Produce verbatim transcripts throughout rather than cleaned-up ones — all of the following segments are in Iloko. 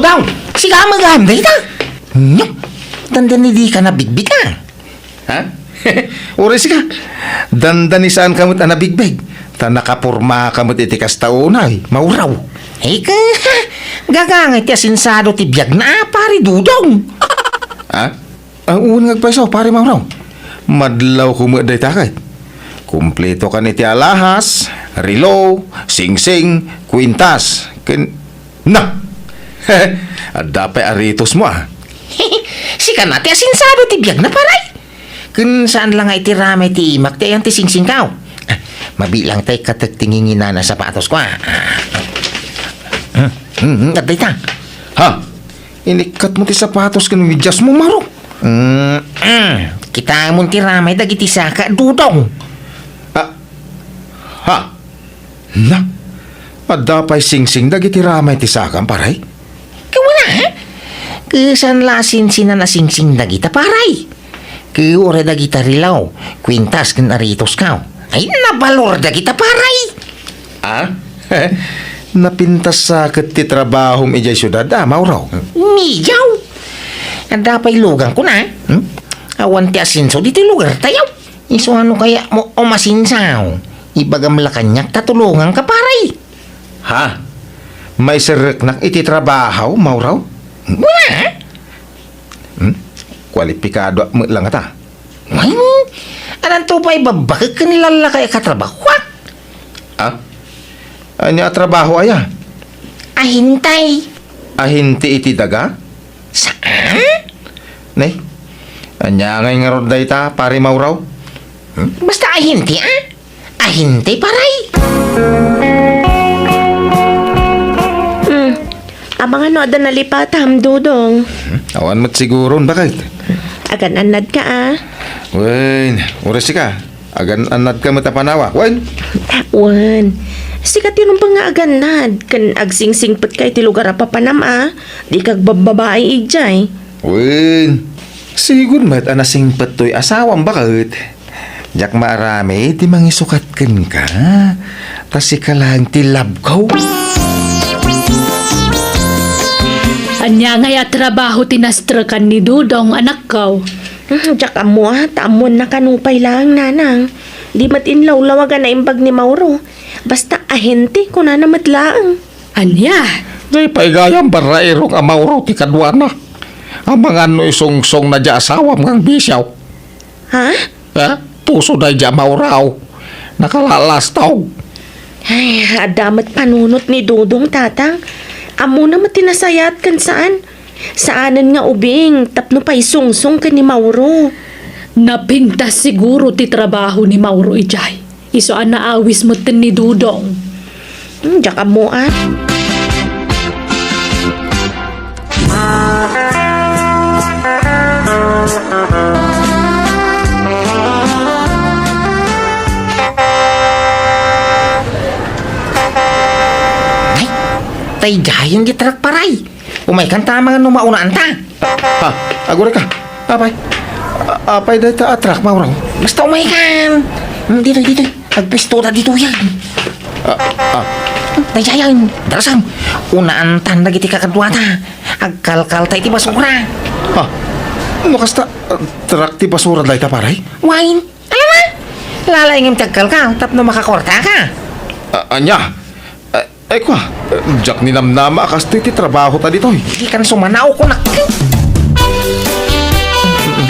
Aw, sika met gayam dayta? Nyo, dandani dika nabigbig a. Ha? Uray sika, dandani saanka met a nabigbig, ta nakapormaka met iti kasta unay, Mauraw. Ay, ka, gagangay ti asinsado ti biagna a, Pari Dudong. Ha? Ah, wen nga agpayso, Pari Mauraw. Madlawko met dayta ket. Kumpletokan iti alahas, relo, singsing, kwintas, ken, na! Adda pay aritosmo a. Sika na ti asinsado ti biagna, Paray. Ken saan la nga iti ramay ti imak ti ayan ti singsingko. Ah, mabilang tay katek ti nginginana sapatosko a. Ah. Hmm, hmm, hmm, adda ita. Ha? Inikkatmo ti sapatos ken mediasmo, Mauraw? Mm, mm. Kitamon ti ramay dagiti saka, Dudong. Ah, ha? Na? Adda pay singsing dagiti ramay ti sakam, Paray? Ket wen a, ha? Ket saan la a sinsinan a singsing dagita, Paray? Ket uray dagita relo, kwintas ken aritosko. Ay, nabalor dagita, Paray. Ah? Napintas sa ket ti trabahom idiay siudad a, Mauraw? Miyaw! Adda pay luganko na. Hmm? Awan ti asenso ditoy lugartayo. Isu a no kayatmo umasenso, ibagam la kaniak ta tulonganka, Paray. Ha? Maiserreknak iti trabaho, Mauraw? Wen a? Hmm? Kualipikadoak met la ngata. Wen, addanto pay babbakek ken lallakay a katrabahoak. Ah? Ania a trabaho aya? Ahente. Ahente iti daga? Saan? Nay, ania ngay ngarud dayta, Pari Mauraw? Hmm? Basta ahente, a? Ahente, Paray. Hmm. Amangan no adda nalipatam, Dudong. Hmm? Awan met siguron, baket. Agan-annadka a. Wen, uray sika. Agan-annadka met a panawak, wen? Wen. Sika ti rumbeng nga agannad, ken agsingsingpetka iti lugar a papanam a. Dika agbabbabai idiay. Wen. Sigud met a nasingpet toy asawam, baket. Diak maaramid ti mangisukat kenka. Ta sika laeng ti love ko. Ania ngay a trabaho ti nastrekan ni Dudong, anakko? Hmm, diak ammo a, ta ammoanna kano pay laeng, nanang. Di met inlawlawag a naimbag ni Mauro. Basta ahente, kunana met laeng. Ania? Di pay gayam barrairok a Mauro ti kaduana. Amangan no isungsongna diay asawam nga agbisio. Ha? Ha? Puso daydiay a Mauro. Nakalalastog. Ay, adda met panunot ni Dudong, Tatang. Ammona met ti nasayaat ken saan. Saanen nga ubing tapno paisungsong ken ni Mauro. Napintas siguro ti trabaho ni Mauro idiay. Isu a naawis met ni Dudong. Hmm, diak ammo a. Ay, daydiayen ti truck, Paray. Umaykan ta amangan no maunaan ta. Ha? Agurayka? Apay? A-, apay dayta a truck, Mauro? Basta umaykan. Hmm, ditoy, ditoy. Agpisto ta ditoyen. Ah, ah. Daydiayen, darasam. Unaan ta dagiti kakaduata. Agkalkalta iti basura. Ha? No kasta, ah, truck ti basura dayta, Paray? Wen. Ala na. Lalaingem ti agkalkal tapno makakuartaka. Ah, ania? Ah, Ay, kua, diak ninamnama a kastoy ti trabahota ditoy. Dikan sumanaw, kunak.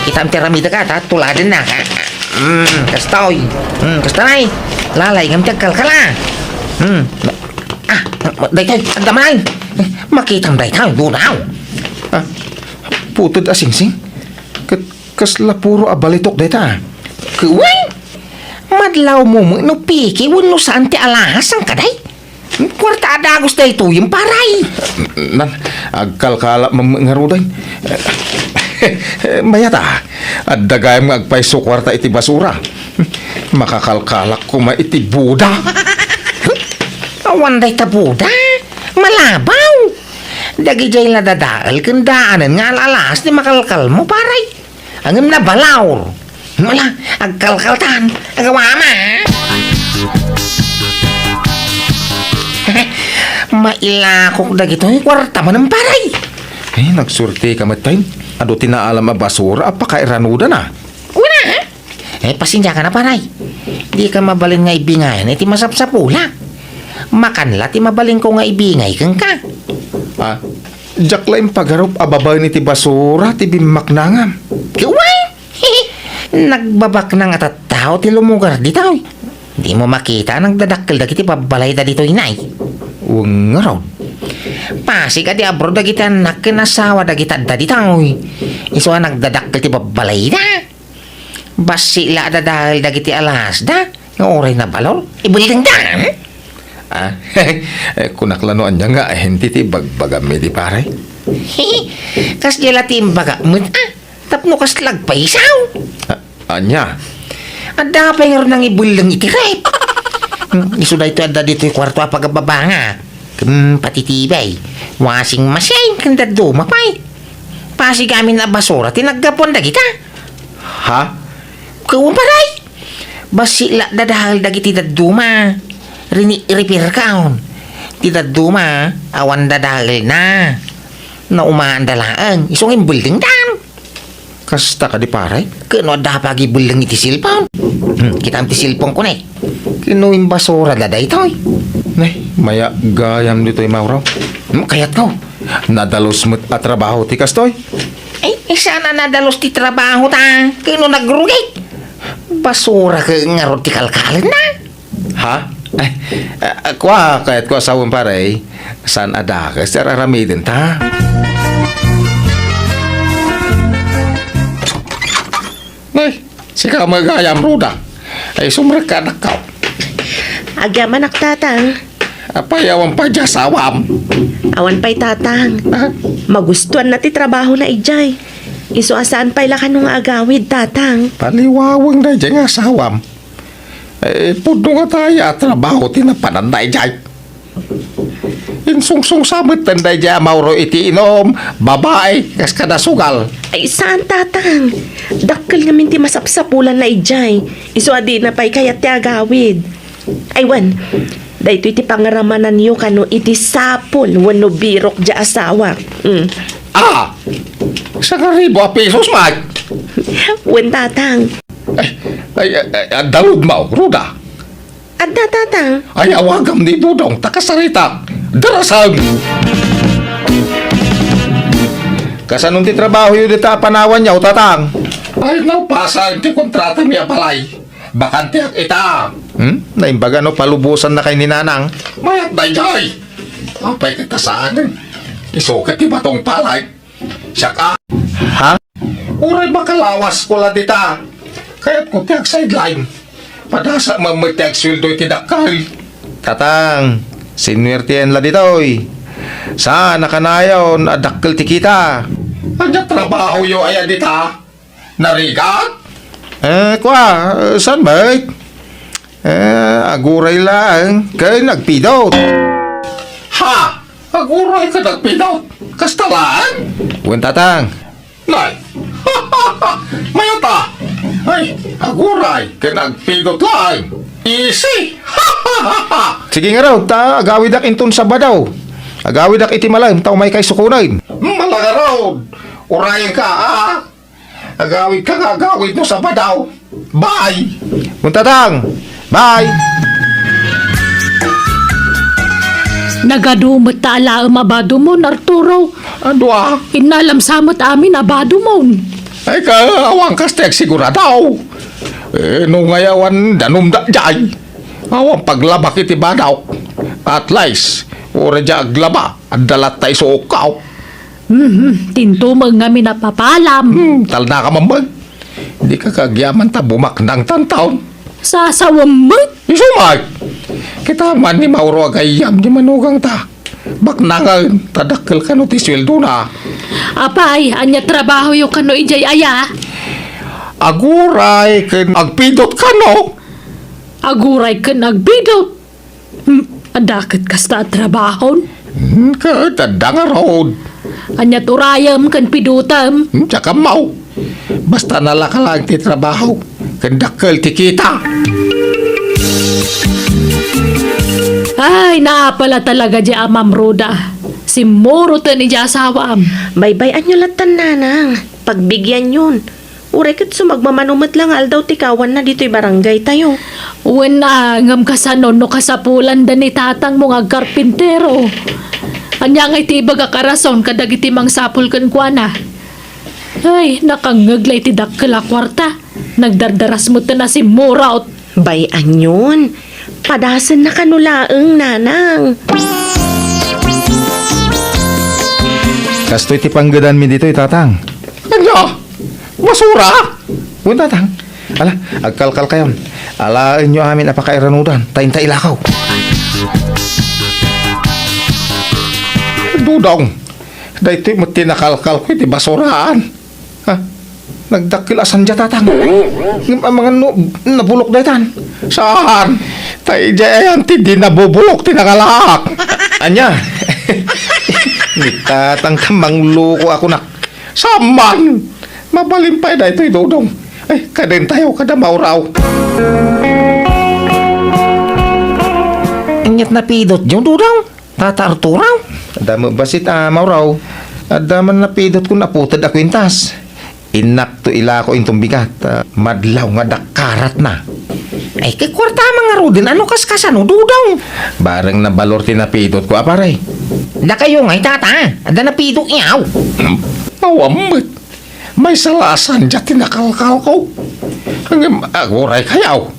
Kitaem ti aramidek a, ta tuladennak. Mm, kastoy. Mm, kasta nay. Lalaingem ti agkalkal a. Mm. Ah, daytoy, agdamanan. Makitam daytoy, dunaw. Ah, puted a singsing. Ket kasla puro a balitok dayta. Kuway! Madlawmo met no peke wenno saan ti alahas, saan kaday? Kuarta a dagus daytoyen, Paray. Nan, agkalkalak met ngaruden. Mayat a, adda gayam nga agpayso kuarta iti basura. Makakalkalak koma iti buda. Awan dayta buda. Malabaw. Dagidiay la dadael ken daanen nga al-alas ti makalkalmo, Paray. Ngem nabalaw. Wala, agkalkaltan. Agawama. Mailakok dagitoy kuarta manen, Paray. Eh, nagsuertika met, tay. Adu ti naalam a basura a pakairanudana. Kuna, ha? Eh, pasensiaka na, paray. Dika mabalin nga ibingayan iti masapsapulak. Makan la ti mabalinko nga ibingay kenka. Ah, diak la impagarup a babaen iti basura ti bimmaknangam. Ket wen, nagbabaknang a tattao ti lumugar ditoy. Dimo makita a nagdadakkel dagiti babbalayda ditoy, nay? Wen ngarud. Pasig a di abroad dagiti annak ken asawa dagiti adda ditoy. Isu a nagdadakkel ti babbalayda. Bassit la a dadael dagiti alasda nga uray nabalor. Ibuldingda! Ah, eh, kunak la no ania nga ahente ti ibagbagam idi, pare? Kasdiay la ti imbagak met, ah. Tapno kasla agpaisaw. Ah, ania? Adda pay ngarud nangibulding iti ref. Hmm, isu daytoy adda ditoy kuarto a pagababanga. Ken pati T V, washing machine, ken dadduma pay. Pasig amin a basura ti naggapuan dagita. Ha? Ket wen, paray. Bassit la dadael dagiti dadduma. Rini-, repair kaon. Ti dadduma, awan dadaelna. Naumaanda laeng, isu nga imbuldingdan. Kasta kadi, pare? Ket no adda pagibulding iti cellphone. Hmm, kitam ti cellphone ko, ne. Ket no imbasurada daytoy. Ne, mayat gayam ditoy, Mauro. Hmm, kayatko. Nadalus met a trabaho ti kastoy. Ay, eh, saan a nadalus ti trabaho ta? Ket no nagrugit? Basura ket ngarud ti kalkalenna. Ha? Eh, ah, kua, kayatko a sawen, pare. Saan a dakes ti ar-aramidenta? Nay, sika met gayam, Ruda. Ay, sumrekka, anak ko. Agyamanak, Tatang. Apay, awan pay diay asawam? Awan pay, Tatang. Ah? Magustuanna ti trabahona idiay. Isu a saan pay la kano nga agawid, Tatang. Paliwaweng daydiay nga asawam. Eh, pudno nga ta aya a trabaho ti napananna idiay. Insungsongsa metten daydiay a Mauro iti inum, babai, kas kada sugal. Ay, saan, Tatang. Dakkel ngamin ti masapsapulanna idiay. Isu a dina pay kayat ti agawid. Ay, wen, daytoy ti pangaramananyo kano iti sapul wenno birok diay asawak. Mm. Ah! Sangaribu a pesos, Mike! Wen, Tatang. Ay, ay, ay, ay, adda rudmo, Ruda. Adda, Tatang. Ay, awagam ni Dodong, ta kasaritak. Darasem! Kasano ti trabahoyo dita a panawanyo, Tatang? Ay, naupasen ti kontratami a balay. Bakanteak ita. Hmm? Naimbaga no palubosannakay ni Nanang. Mayat daydiay. Apay ket ta saan? Isu ket ti batong palay. Siak a. Ha? Uray makalawasko la dita. Kayatko ti agsideline. Padasam met ti agsueldo iti dakkel. Tatang, sinuertian la ditoy. Saan a kanayon a dakkel ti kita. Ania trabahoyo aya dita? Narigat? Eh, kua, saan met? Eh, aguray laeng ken agpidot. Ha? Aguray ken agpidot? Kasta laeng? Wen, Tatang. Nay. Mayat a. Ay, aguray ken agpidot laeng. Easy. Sige ngarud, ta agawidak inton Sabado. Agawidak iti malem, ta umaykay sukonen. Mala ngarud. Urayenka, a. Agawidka nga agawid no Sabado. Bye! Wen, Tatang! Bye! Nagadu met ta alaem a badumon, Arturo. Adu a? Innalam sa met amin a badumon. Ay, ka, awan kas ti agsigurado. Eh, no ngay awan danum daydiay. Awan paglabak iti badok. At least, uray diay aglaba, adda latta isuok. Mhm, tintumeng ngamin a papalam. Hmm, talna ka man, Bag. Dika kaagyaman ta bumaknang tantaon. Sasawem met. Isu met. Kita man ni Mauro a gayyem ti manugangta. Baknangen, ta dakkel kano ti sueldona. Apay, ania trabahoyo kano idiay aya? Aguray ken agpidot kano. Aguray ken agpidot? Hmm, adda ket kasta a trabahon? Hmm, ket adda ngarud. Ania ti urayem ken pidotem? Hmm, diak ammo. Basta nalaka laeng ti trabaho, ken dakkel ti kita. Ay, naapa la talaga diay Amam Ruda. Timmuroten idiay asawaam. Baybay-anyo lattan, nanang. Pagbigianyon. Uray ket sumagmamano met la nga aldaw ti kawanna ditoy barangay tayo. Wen a, ngem kasano no kasapulanda ni tatangmo nga agkarpintero? Ania ngay ti ibagak a rason kadagiti mangsapul kenkuana? Ay, nakangngeg la iti dakkel a kuarta. Nagdardaras met a simmurot. Bay-anyon. Padasenna kano laeng, nanang. Kastoy ti panggedanmi ditoy, tatang. Ania? Basura? Wen, tatang. Ala, agkalkalkayon. Alaenyo amin a pakairanudan, ta inta ilakaw. Dudong, daytoy met ti nakalkalko iti basuraan. Ha? Nagdakkel a sandya, tatang. Ngem amangan no nabulok daytan. Saan? Ta idiay ayan ti di nabubulok ti nangalak. Ania? Ni tatang ta mangluko ako nak. Saan man? Mabalin pay daytoy, Dodong. Ay, kadentayo kada mauraw. Aniat napidotyo, Dodong? Tata Arturo? Adda met bassit a mauraw. Adda man napidotko nga aputed a kuintas. Innakto ilako inton bigat, a, madlaw nga dakkaratna. Ay, ket kuarta man ngaruden, ano kaskasano, Dudong? Bareng nabalor ti napidotko a, pare. Dakayo ngay, tata, adda napidotyo? Hmm? Awan met. Maysa la a sandya ti nakalkalko. Ngem aguray kayaw.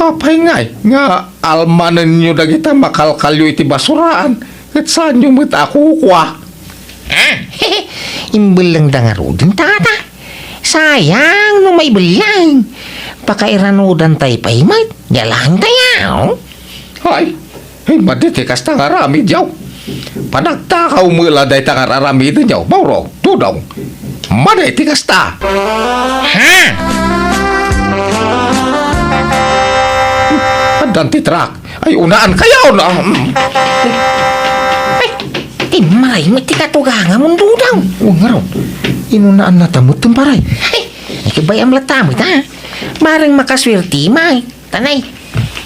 Apay ngay nga almanenyo dagita makalkalyo iti basuraan ket saanyo met a kukua? Ah, imbellengda ngaruden, tata. Sayang no maibelleng. Pakairanudantay pay met. Yalangtayaw. Ay, ay, madi ti kasta nga aramidyaw. Panagtakaw met la dayta nga ar-aramidenyaw, Mauro, Dudong. Madi ti kasta. Ha? Addan ti truck. Ay, unaankayo, na. Ay, ti maray met ti katugangamon, Dudong. O, ngarud. Inunaannata met, paray. Ay, ay, kabayam latta met, ha? Bareng makasuerti, may. Tanay,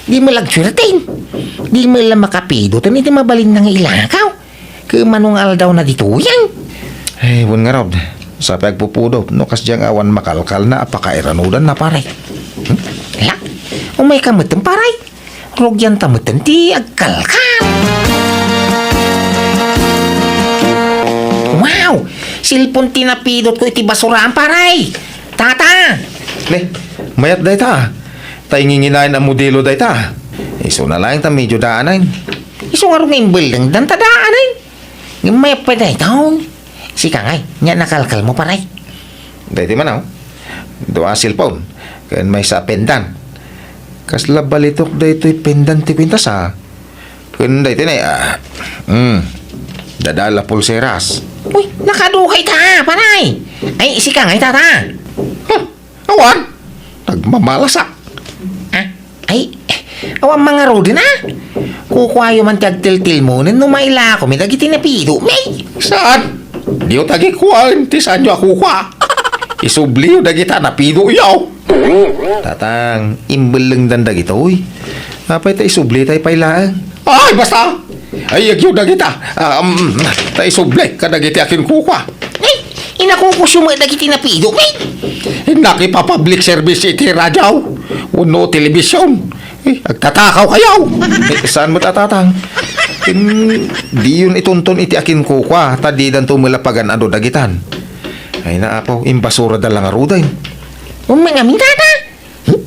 di met la agsuerten. Di met la makapidoten iti mabalinna nga ilakaw. Ket mano nga aldawna ditoyen? Ay, wen ngarud, sapay agpupudop no kasdiay nga awan makalkalna a pakairanudanna, pare. Hmm? Ala, umayka metten, pare. Rugianta metten ti agkalkal. Wow! Cellphone ti napidotko iti basuraan, pare. Tata! Ne, mayat dayta. Ta inginginayon a modelo dayta. Isuna laeng ta medio daanen. Isu ngarud nga imbellengdan ta daanen. Ngem mayat pay dayta. Sika ngay, ania nakalkalmo, pare? Daytoy man, aw. Dua a cellphone, ken maysa a pendant. Kasla balitok daytoy pendant ti kuintas, a. Ken daytoy ne, a, hmm, dadal a pulseras. Uy, nakadukay ta, pare. Ay, sika ngay, tata. Huh, awan. Nagmamalasak. Ah, ay, awan man ngaruden, a. Kukuayo man ti agtiltilmonen no mailakomi dagiti napidomi. Saan? Diyo ta agikuaen ti saanyo a kukua. Isubliyo dagita napidoyo. Tatang, imbellengdan dagitoy. Apay ta isublitay pay laeng? Ay, basta! Ay, agyo dagita. Ah, um, ta isubli kadagiti akinkukua. Ay, inakukusyo met dagiti napido, eh. Innak ipa-public service iti radyo wenno television. Eh, agtatakaw kayo. Eh, saan met a, tatang? Ken diyon itunton iti akinkukua, ta didanto met la pagan-ado dagitan. Ay, naapaw, imbasurada la ngaruden. Umangamin, tata. Hmm?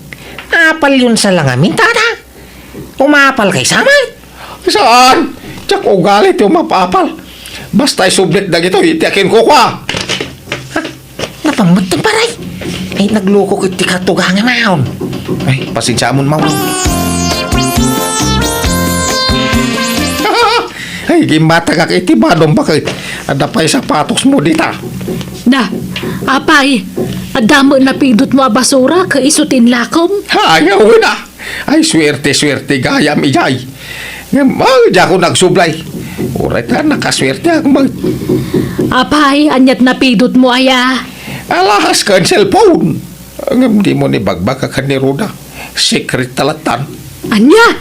Apalyon sa la ngamin, tata. Umapal kay saman? Saan? Diak ugali ti umapapal. Basta isublit dagitoy iti akinkukua. Ha? Napammet ti paray. Ay, naglukok iti katugangan naon. Ay, pasensiamon, Maw. Ay, gimmatagak iti badom, baket. Adda pay sapatosmo dita. Da, apay, adda met napidotmo a basura ket isu ti inlakom? Ay, wen a. Ay, suerte, suerte gayam idiay. Ngem, ay, diakon agsublay. Uray ta nakasuerteak met. Apay, aniat napidotmo aya? Alahas ken cellphone. Ngem dimo ni bagbagakan ni Roda. Secret ta lattan. Ania?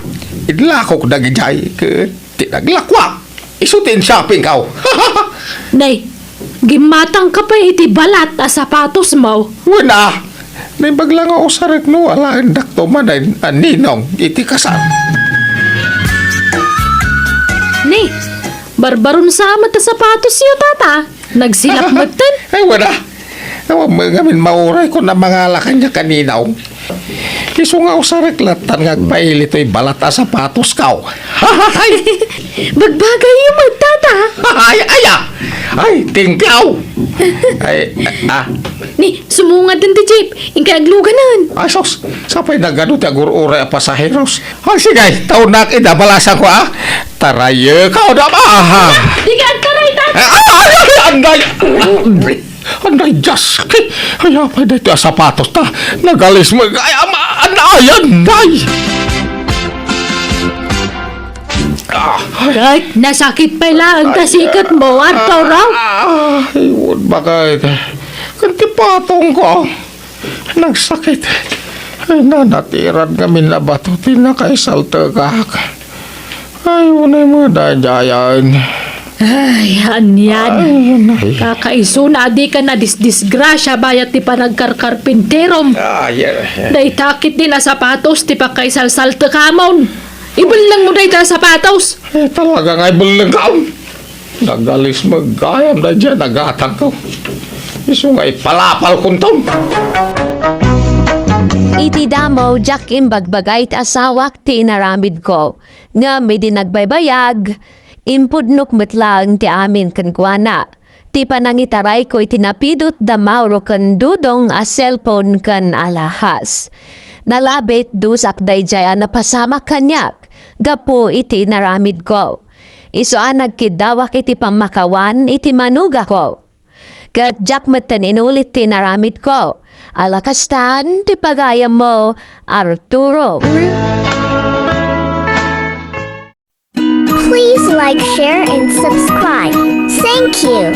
Inlakok dagidiay ket ti naglakuak. Isu ti in-shoppingkaw. Nay, gimmatangka pay iti balat a sapatosmo. Wen a, naimbag la nga usarek no alaendakto man a ninong iti kasar. Ni, barbaron sa met a sapatosyo, tata. Nagsilap metten. Ay, wen a. Awan met ngamin mauray kon a mangala kaniak a ninong. Isu nga usarek lattan nga agpaili toy balat a sapatosko. Ay! Bagbagayyo met, tata. Ay, ay, ah! Ay, thank you! Ay, ah. Ni, sumungaden ti jeep. Inkay agluganen. Ay, sus! Sapay nagadu ti agur-uray a pasaheros. Ay, sige, taonak ida balasanko, ah. Tarayek, ah, dama, ah. Di ka agtaray, tata. Ay, ay, ay, anday! Anday, Dios! Ay, apay daytoy a sapatos ta. Nagalis mo. Ay, ama, anday, anday! Ah, Ket nasakit pay laeng ta siketmo, Arturo. Ah, ay, wen, bakit? Ken ti patongko, nagsakit. Ay, nanatiran ngamin a bato ti nakaisaltekak. Ay, unay mo daydiayen. Ay, anian. Ay, unay. Kakaisuna a dika nadisdisgrasia bayat ti panagkarkarpinterom. Ay, ay, ay. Dayta ketdin a sapatos ti pakaisalsaltekamon. Ibellengmo dayta a sapatos. Ay, talaga nga ibellengkam. Nagalis met gayam daydiay a nagatangko. Isu nga ipalapalkonto. Iti damo, diak imbagbaga iti asawak ti inaramidko. Ngem idi nagbaybayag, impudnok met laeng ti amin kenkuana. Ti panangitarayko iti napidot da Mauro ken Dudong a cellphone ken alahas. Nalabit dusak daydiay a napasamak kaniak gapu iti inaramidko. Isu a nagkiddawak iti pammakawan iti manugako. Ket diak metten inulit ti inaramidko. Ala kastan ti pagayammo, Arturo. Please like, share, and subscribe. Thank you.